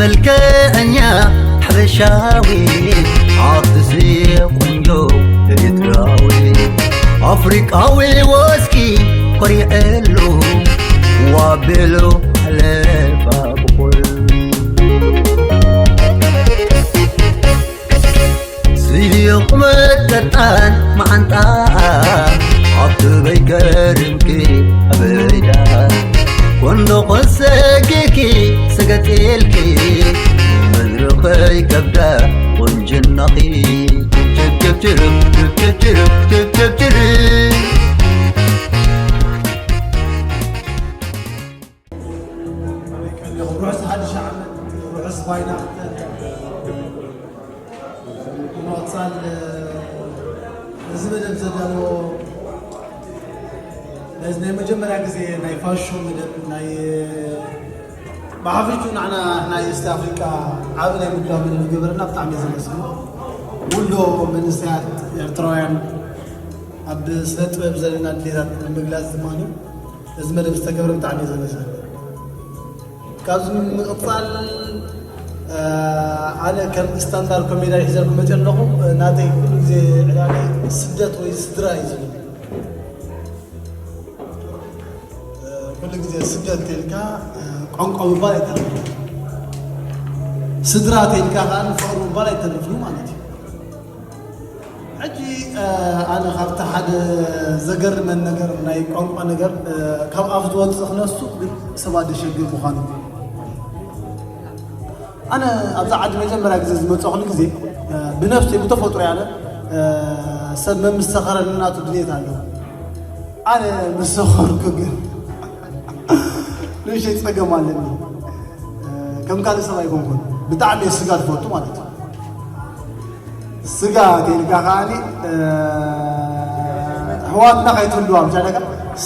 መልክዐኛ ሓበሻዊ፣ ሓፍትሲ ቆንጆ ኤርትራዊ፣ ኣፍሪቃዊ ወስኪ ኮሪዐሉ፣ ዋቢሉ ሓለፋ ብኹል። ስዩቕ መጠጣን መዓንጣኣ፣ ኣብ ትበይ ከድምኪ ኣበይዳ፣ ኮንዶ ኮሰኪኪ ሰገጤልኪ፣ መድረኸይ ከብዳ ቁንጅናኺ። ችብችብችርብ፣ ችብችብችርብ፣ ችብችብችርብ። ርሑስ ሓድሽ ዓመት፣ ርሑስ ፋይዳ። ንምቕጻል፣ እዚ መደብ ዘዳለዎ፣ ነዚ ናይ መጀመርያ ግዜ ናይ ፋሽን መደብ፣ ናይ፣ ብሓፈሽኡ ንዓና ናይ ኢስት ኣፍሪቃ ዓቢ ናይ ምድላው መደብ ዝገበረና ብጣዕሚ እየ ዘመስግኖ። ውልዶ መንእሰያት ኤርትራውያን ኣብ ስነ ጥበብ ዘለና ድሌታት ንምግላጽ ድማ እዚ መደብ ዝተገብረ ብጣዕሚ እየ ዘመስግን። ካብዚ ንምቕጻል፣ እ፣ ኣነ ከም ስታንዳርድ ኮሜድያን ሒዘልኩም መፅእ ኣለኹ። እ፣ ናተይ ኩሉ ግዜ ዕላለይ ስደት ወይ ስድራ እዩ ዝብል። እ፣ ኩሉ ግዜ ስደት ተልካ፣ እ፣ ቋንቋ ምባል ኣይተርፍን። ስድራ ተልካ ከዓ ፍቕሪ ምባል ኣይተርፍን ማለት እዩ። ሕጂ፣ እ፣ ኣነ ካብቲ ሓደ ዘገርመን ነገር ናይ ቋንቋ ነገር፣ እ፣ ካብ ኣፍ ዝወፅእ ክነሱ ግን ሰባት ዘሸግር ምዃኑ። ኣነ ኣብዛ ዓዲ መጀመርያ ግዜ ዝመፀኹሉ ግዜ፣ እ፣ ብነፍሰይ ብተፈጥሮ ኣነ፣ እ፣ ሰብ መምሰኸረኒ ናቱ ድሌት ኣለዎ። ኣነ ምስ ሰኸርኩ ግን ንእሽተይ ፀገም ኣለኒ። እ፣ ከም ካልእ ሰብ ኣይኮንኩን። ብጣዕሚ እየ ስጋ ዝፈቱ ማለት እዩ። ስጋ እንተኢልካ ከዓኒ፣ እ፣ ኣሕዋትና ከይትህልዋ ምሻለካ፣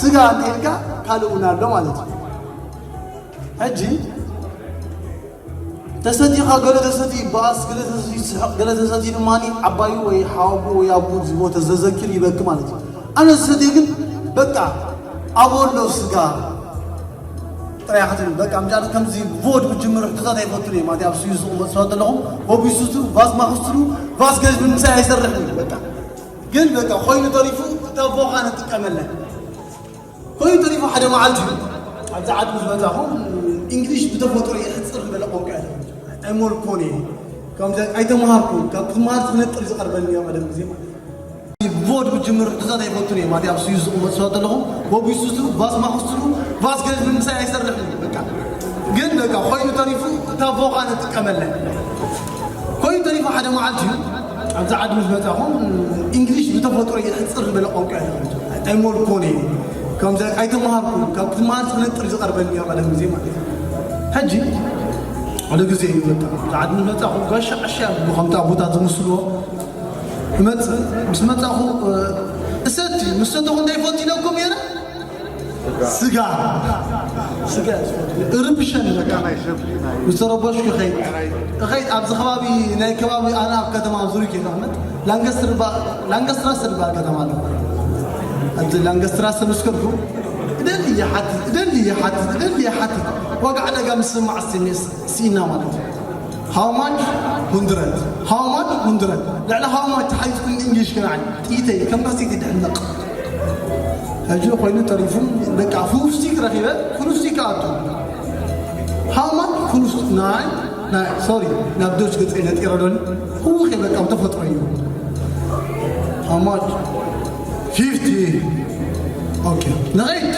ስጋ እንተኢልካ ካልእ እውን ኣሎ ማለት እዩ። ሕጂ ተሰቲኻ ገለ ተሰቲ ይበኣስ፣ ገለ ተሰቲ ይስሕቕ፣ ገለ ተሰቲ ድማ ዓባዩ ወይ ሓወቦ ወይ ኣቦ ዝሞተ ዘዘኪር ይበኪ ማለት እዩ። ኣነ ዝሰትየ ግን በቃ ኣቦ ኣሎ ስጋ ጥራይ ክትብል በቃ ምጃሉ ከምዚ ቮድ ብጅምር ሕቶታት ኣይፈቱን እየ ማለት ኣብ ስዩ ዝቕመጥ ሰባት ዘለኹም ወቢሱቱ ቫዝ ማኽስትሉ ቫዝ ገዝ ብምሳይ ኣይሰርሕን በቃ ግን በቃ ኮይኑ ተሪፉ እታ ቮኻ ንጥቀመለን ኮይኑ ተሪፉ ሓደ መዓልቲ ኣብዚ ዓዲ ምስ መጻኹ እንግሊሽ ብተፈጥሮ እየ ሕጽር ዝበለ ቋንቋ እየ ኣይሞልኮን እየ ካብ ኣይተምሃርኩ ካብ ክትምሃር ክነጥር ዝቐርበኒ እዮ ቀደም ግዜ ማለት እዩ ቮድ ብጅምር ሕቶታት ኣይፈቱን እየ ማለት ኣብ ስዩ ዝቕመጥ ሰባት ኣለኹም ወቢሱቱ ቫስ ማኽስትሉ ቫስ ገዝ ብምሳይ ኣይሰርሕን በቃ ግን በቃ ኮይኑ ተሪፉ እታ ቮኻ ንጥቀመለን ኮይኑ ተሪፉ ሓደ መዓልቲ እዩ ኣብዚ ዓዲ ምስ መፃኹም እንግሊሽ ብተፈጥሮ እየ ሕፅር ዝበለ ቋንቋ እየ ኣይሞልኮን እየ ከምዚ ኣይተምሃርኩ ካብ ክትምሃር ክነጥር ዝቐርበኒ እዮ ቀደም ግዜ ማለት እዩ ሕጂ ሓደ ግዜ እዩ በቃ ኣብዚ ዓዲ ምስ መፃኹም ጋሻ ዓሻ ከምቲ ኣቦታት ዝምስልዎ እመፅእ ምስ መፃኹ እሰቲ ምስ ሰተኹ እንታይ ይፈቱ ኢለኩም ነይረ ስጋ ስጋ እርብሸን በቃ ምስ ተረበሽኩ ይኸይድ እኸይድ ኣብዚ ከባቢ ናይ ከባቢ ኣነ ኣብ ከተማ ዙሪክ ይቐመጥ ላንገስትራሰ ዝበሃል ከተማ ኣሎ ኣብዚ ላንገስትራሰ ምስ ከድኩ እደሊ ይሓትት እደሊ ይሓትት እደሊ ይሓትት ዋጋ ዕደጋ ምስ ስማዕ ስኢና ማለት እዩ How much? Hundred. How much? Hundred. ልዕሊ how much ተሓይዝኩም እንግሊሽ ክናዓል ጥይተይ ከም ካሴት ይድሕነቕ ሕጂ ኮይኑ ተሪፉ በቃ ፍሩፍ ስቲክ ረኺበ ፍሩፍ ስቲክ ኣቱ how much? ፍሩፍ ናይ ናይ ሶሪ ናብ ዶች ገፀ ነጢረ ዶኒ ህውኽ በቃ ተፈጥሮ እዩ how much? ፊፍቲ ኦኬ ንኸይድ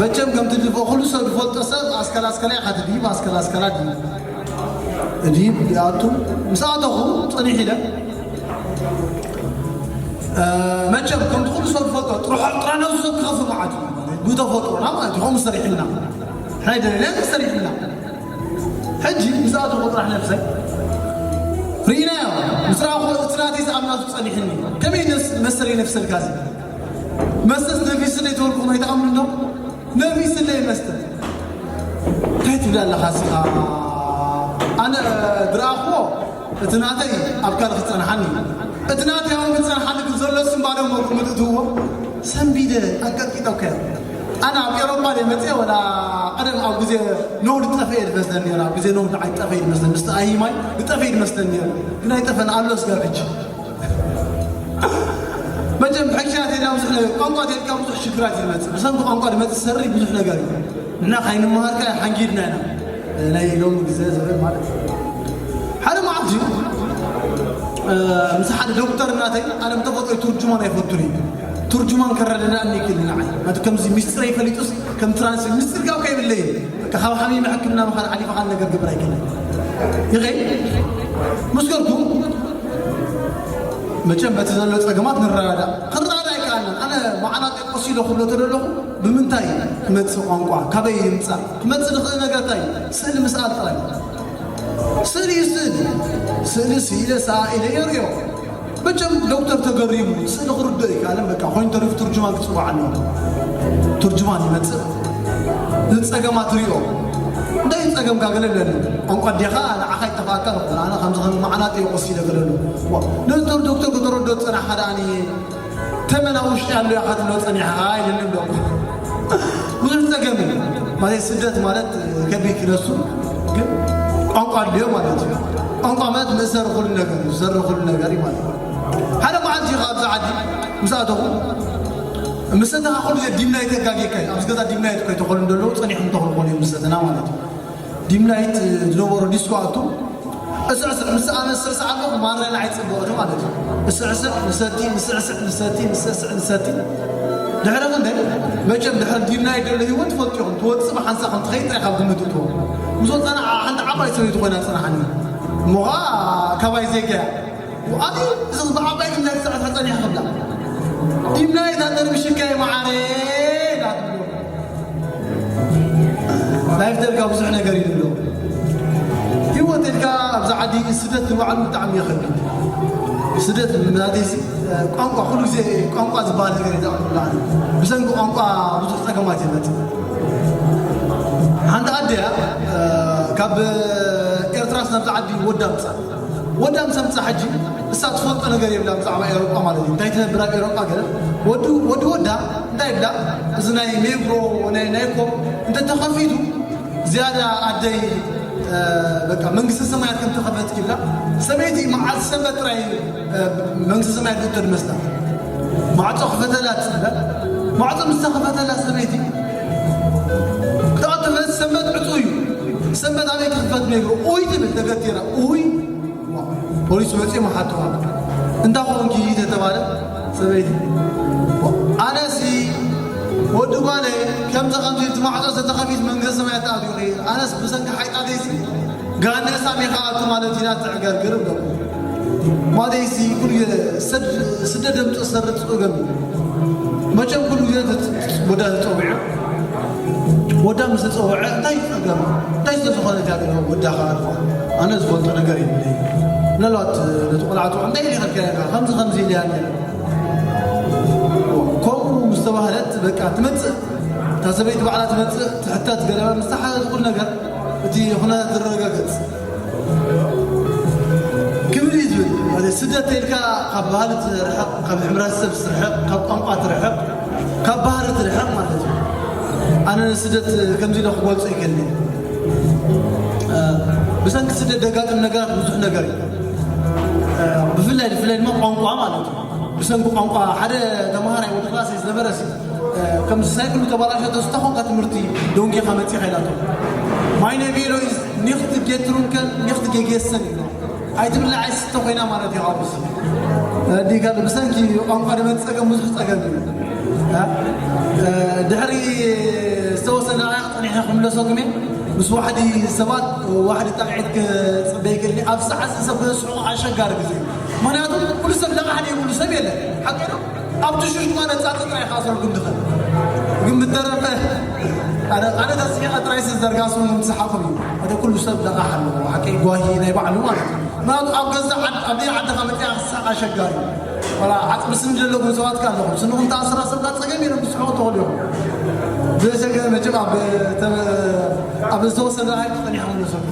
መቸም ከምቲ ዝፎ ኩሉ ሰብ ዝፈልጦ ሰብ ኣስከላ ኣስከላ ኢኻ ትድይብ ኣስከላ ኣስከላ ድዩ እዲ ይኣቱ ምስ ኣተኹ ጸኒሕ ኢለ መቸም ከምቲ ኩሉ ሰብ ዝፈልጦ ጥርሖ ጥራነቱ ሰብ ክኸፍእ መዓት እዩ ብተፈጥሮና ማለት እዩ ከምኡ ሰሪሕና ሕናይ ደለና ሰሪሕና ሕጂ ምስ ኣተኹ ጥራሕ ነብሰይ ርኢናዮ ምስ ረኣኹ እቲ ናተይ ዝኣምናቱ ጸኒሕኒ ከመይ መሰለይ ነፍሰልካ እዚ መስተስ ነፊስለይ ተበልኩኹም ኣይትኣምኑ እንዶ ነፊስለይ መስተ እንታይ ትብል ኣለኻ ስኻ ኣነ ድረኣኽዎ እቲ ናተይ ኣብ ካልእ ክጸንሓኒ እቲ ናተይ ኣውን ክጸንሓኒ ግን ዘሎ ስምባደ እሞ ክምልእትዎ ሰንቢደ ኣንቀጥቂጠካዮ ኣነ ኣብ ኤሮፓ ደይ መፅአ ወላ ቀደም ኣብ ግዜ ኖህ ዝጠፍአ እዩ ዝመስለኒ ነይሩ። ኣብ ግዜ ኖህ ንዓይ ዝጠፍአ እዩ ዝመስለኒ፣ ምስቲ ኣይማይ ዝጠፍአ እዩ ዝመስለኒ ነይሩ። ግን ኣይጠፈን ኣሎ። ስጋብ ሕጂ መቸም ሕክያ ቴዳ ብዙሕ ነገር፣ ቋንቋ ቴድካ ብዙሕ ሽግራት ይመፅእ። ብሰንኪ ቋንቋ ዝመፅእ ሰሪ ብዙሕ ነገር እዩ። ንሕና ካይንመሃርካ ሓንጊድና ኢና። ናይ ሎሚ ግዜ ዝብል ማለት እዩ። ሓደ መዓልቲ ምስ ሓደ ዶክተር እናተይ ኣነ ብተፈጥሮ ቱርጅማን ኣይፈቱን እዩ። ቱርጅማን ከረዳዳእኒ ይክእል ንዓይ ማለት ከምዚ ሚስጥረይ ፈሊጡስ ከም ትራንስ ሚስጥር ካብ ከይብለይ በቃ ካብ ሓሚመ ሕክምና ምኻድ ሓሊፋ ካልእ ነገር ግብር ኣይክእልን። ይኸይ ምስ ገርኩ መቸም በቲ ዘሎ ጸገማት ንረዳዳእ። ክንረዳዳእ ኣይከኣልናን። ኣነ መዓናጢ ቆሲሎ ክብሎ ተደለኹ ብምንታይ ክመጽእ ቋንቋ ካበይ ይምጻእ ክመጽእ ዝኽእል ነገር እንታይ እዩ? ስእሊ ምስኣል ጥራይ። ስእሊ እዩ ስእሊ። ስእሊ ስኢለ ሰኣኢለ እየ ርእዮ። መቸም ዶክተር ተገሪሙ ስእሊ ክርድኦ ይከኣልን በቃ ኮይኑ ተሪፉ ቱርጅማን ክጽዋዕ ኣለዎ። ቱርጅማን ይመጽእ ዝጸገማት ሪኦ እንታይ ጸገምካ ገለ ለኒ ቋንቋ ዲኻ ንዓኻ ይጠፋእካ ዝኾነ ኣነ ከምዚ ከም መዓናጢ ቆሲለ ገለሉ ነዝተር ዶክተር ከተረዶ ጸናሕ ሓደ ኣኒ ተመን ኣብ ውሽጢ ኣሎ ኢኻ ትብሎ ጸኒሕኻ ኢልኒ ኣሎ። ብዙሕ ጸገም እዩ ማለት ስደት ማለት ከቢድ ክነሱ ግን ቋንቋ ኣድልዮ ማለት እዩ። ቋንቋ ማለት መእሰሪ ኩሉ ነገር እዩ፣ ዝሰሪ ኩሉ ነገር እዩ ማለት እዩ። ሓደ መዓልቲ ኢኻ ኣብዚ ዓዲ ምስ ኣተኹ ምስ ኣተኻ ኩሉ ግዜ ዲምናይ ተጋጊካ እዩ። ኣብዚ ገዛ ዲምናይ ከይተኸሉ እንደለዉ ጸኒሖም ተኸሉ ኮኑ እዮም ምስ ኣተና ማለት እዩ። ዲምላይት ዝነበሮ ዲስኮ ኣቱ እስዕስዕ ምስ ኣነ ስዕስዕ ኣለኹ ማራ ንዓይ ጽብቕቲ ማለት እዩ። እስዕስዕ ንሰቲ ንስዕስዕ ንሰቲ ንስዕስዕ ንሰቲ ድሕሪ ክንደይ መቸም ድሕሪ ዲምላይት ዘሎ ህይወት ትፈልጡ ኢኹም። ትወጽእ ብሓንሳ ከም ትኸይድ ጥራይ ካብ ግምት እትዎ ምስ ወጻና ሓንቲ ዓባይ ሰበይቲ ኮይና ጽናሓኒ እሞ ኸኣ ካባይ ዜጋ እያ። ኣቲ እዚ ብዓባይ ዲምላይት ዝጸዕት ተጸኒሕ ክብላ ዲምላይት ኣንደር ምሽካይ መዓረ ላይፍ ተልካ ብዙሕ ነገር እዩ ዘሎ። ህይወት ኢልካ ኣብዚ ዓዲ ስደት ንባዕሉ ብጣዕሚ ይኸብድ። ስደት ናተይሲ ቋንቋ ኩሉ ግዜ ቋንቋ ዝበሃል ነገር ይዛዕብላ ብሰንኪ ቋንቋ ብዙሕ ጸገማት ይመጽእ። ሓንቲ ኣደ እያ ካብ ኤርትራስ ናብዚ ዓዲ ወዳ ምጻ ወዳ ምስ ኣምጻ ሕጂ እሳ ትፈልጦ ነገር የብላ ብዛዕባ ኤሮጳ ማለት እዩ። እንታይ ትነብር ኣብ ኤሮጳ ገለ ወዲ ወዲ ወዳ እንታይ ይብላ እዚ ናይ ሜግሮ ናይ ናይ ኮም እንተ ተኸፊቱ ዝያዳ ኣደይ በቃ መንግስተ ሰማያት ከም ተኸፈት ይብላ። ሰበይቲ መዓልቲ ሰንበት ጥራይ መንግስተ ሰማያት ዝእቶ ዝመስላ ማዕጾ ክፈተላ ትጽበ ማዕጾ ምስ ተኸፈተላ ሰበይቲ ክትኣቱ ሰንበት ዕጹ እዩ። ሰንበት ኣበይ ክኽፈት ሜግሮ ኡይ ትብል ተገቲራ ኡይ ፖሊስ መፅኦም ሓተዋ። እንዳ ኾንኪ ተተባለ ሰበይቲ ኣነሲ ወዲ ጓለይ ከምዚ ከምዚ እቲ ማዕፆ ዝተኸፊት መንግስቲ ሰማይ ኣተኣትዩ ኸይድ ኣነስ ብሰንኪ ሓይጣተይሲ ጋነ እሳት ኢኻ ኣቱ ማለት ኢና ትዕገርግር እብሎ ማለይሲ ኩሉ ስደት ደምፅ ሰርፅ እገም መቸም ኩሉ ግዜ ወዳ ተፀዊዑ ወዳ ምስ ተፀውዐ እንታይ ጸገም እንታይ ስለዝኾነ እያ ገለ ወዳ ከኣልኳ ኣነ ዝፈልጦ ነገር የብለይ ምናልባት ነቲ ቆልዓ ትውዕ እንታይ ኢለ ከልከለካ ከምዚ ከምዚ ኢለያ ነይረ ከምኡ ምስ ተባህለት በቃ ትመጽእ እታ ሰበይቲ ባዕላ ትመጽእ ትሕተት ገለባ ምስ ተሓዘ ዝኹል ነገር እቲ ኩነታት ዝረጋገጽ ክብል እዩ ዝብል ማለት ስደት ተልካ ካብ ባህሊ ትርሕቕ ካብ ሕብረተሰብ ትርሕቕ ካብ ቋንቋ ትርሕቕ ካብ ባህሪ ትርሕቕ ማለት እዩ ኣነ ስደት ከምዚ ኢለ ክገልጾ ይከልኒ ብሰንኪ ስደት ደጋጥም ነገራት ብዙሕ ነገር እዩ ብፍላይ ብፍላይ ድማ ቋንቋ ማለት እዩ ብሰንኪ ቋንቋ ሓደ ተምሃራይ ወዲ ክላስ ዝነበረ ከምዚ ሳይክሉ ተባላሸ ተስተኾንካ ትምህርቲ ደንጊኻ መፂኻ ኢላቶ ማይነ ቬሎ ኒኽት ጌትሩንከን ኒኽት ጌጌሰን እዩ ኣይትብላዕ ኣይስተ ኮይና ማለት እዩ ኣብዚ ዲካ ብሰንኪ ቋንቋ ድመት ፀገም ብዙሕ ፀገም እዩ ድሕሪ ዝተወሰነ ኣያ ፀኒሐ ክምለሰኩም እየ ምስ ዋሕዲ ሰባት ዋሕዲ ጣቕዒት ክፅበይ ክእል ኣብ ሰዓት ሰብ ክስሑ ኣሸጋሪ ግዜ ምክንያቱ ኩሉ ሰብ ለቃሕ ዘይብሉ ሰብ የለን ሓቂ ኣብቲ ሽሽ ማለት ጻጸ ጥራይ ከኣሰልኩም ትኽእል ግን ብተረፈ ኣነ ኣነ ተስሒቐ ጥራይ ስዘርጋስኩም ትስሓቑ እዩ ኣደ ኩሉ ሰብ ለቓሕ ኣለዎ ሓቂ ጓሂ ናይ ባዕሉ ማለት እዩ ምናቱ ኣብ ገዛ ኣብ ደይ ዓድኻ መፅያ ክሳቕ ኣሸጋሪ ወላ ዓፅቢ ስኒ ዘለኩም ሰባት ካ ኣለኹም ስንኹም ተኣስራ ሰብካ ፀገም የለን ብስሕቑ ትኽእሉ ኢኹም ዘይሰገ መቸም ኣብ ዝተወሰነ ኣይ ፀኒሖም ኣለሰብ